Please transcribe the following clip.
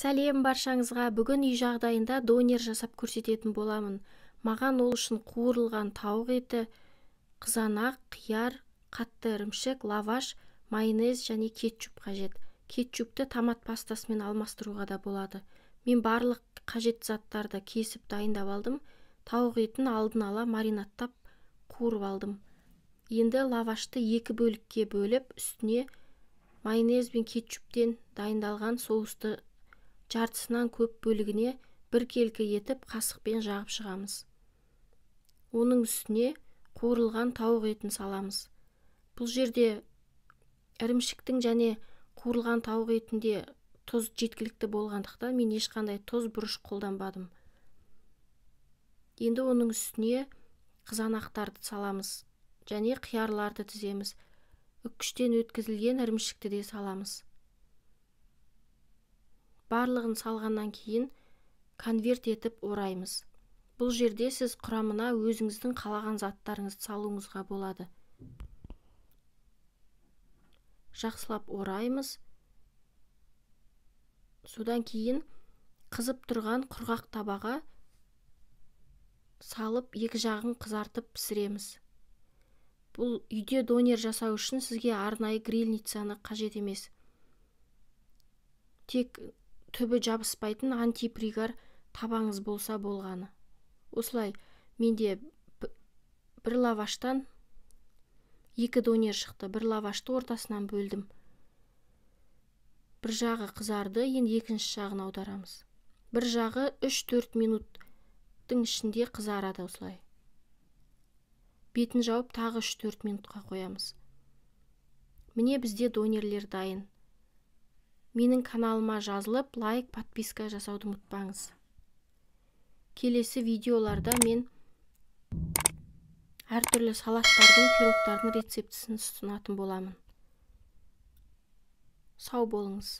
Сәлем баршаңызға. Бүгін үй жағдайында донер жасап көрсететін боламын. Маған ол үшін қуырылған тауық еті, қызанақ, қияр, қатты ірімшік, лаваш, майонез және кетчуп қажет. Кетчупті томат пастасымен алмастыруға да болады. Мен барлық қажет заттарды кесіп дайындап алдым. Тауық етін алдын ала маринадтап қуырып алдым. Енді лавашты екі бөлікке бөліп, үстіне майонез бен кетчуптен дайындалған соусты жартысынан көп бөлігіне біркелкі етіп қасықпен жағып шығамыз. Оның үстіне қуырылған тауық етін саламыз. Бұл жерде ірімшіктің және қуырылған тауық етінде тұз жеткілікті болғандықтан мен ешқандай тұз, бұрыш қолданбадым. Енді оның үстіне қызанақтарды саламыз және қиярларды тіземіз. Үккіштен өткізілген ірімшікті де саламыз. Барлығын салғаннан кейін конверт етіп ораймыз. Бұл жерде сіз құрамына өзіңіздің қалаған заттарыңызды салуыңызға болады. Жақсылап ораймыз. Содан кейін қызып тұрған құрғақ табаға салып, екі жағын қызартып пісіреміз. Бұл үйде донер жасау үшін сізге арнайы грильницаны қажет емес. Тек түбі жабыспайтын антипригар табаңыз болса болғаны. Осылай менде бір лаваштан екі донер шықты. Бір лавашты ортасынан бөлдім. Бір жағы қызарды, енді екінші жағын аударамыз. Бір жағы 3-4 минуттың ішінде қызарады осылай. Бетін жауып тағы 3-4 минутқа қоямыз. Міне бізде донерлер дайын. Менің каналыма жазылып, лайк, подписка жасауды ұмытпаңыз. Келесі видеоларда мен әртүрлі салаттардың, пирогтардың рецептісін ұсынатын боламын. Сау болыңыз.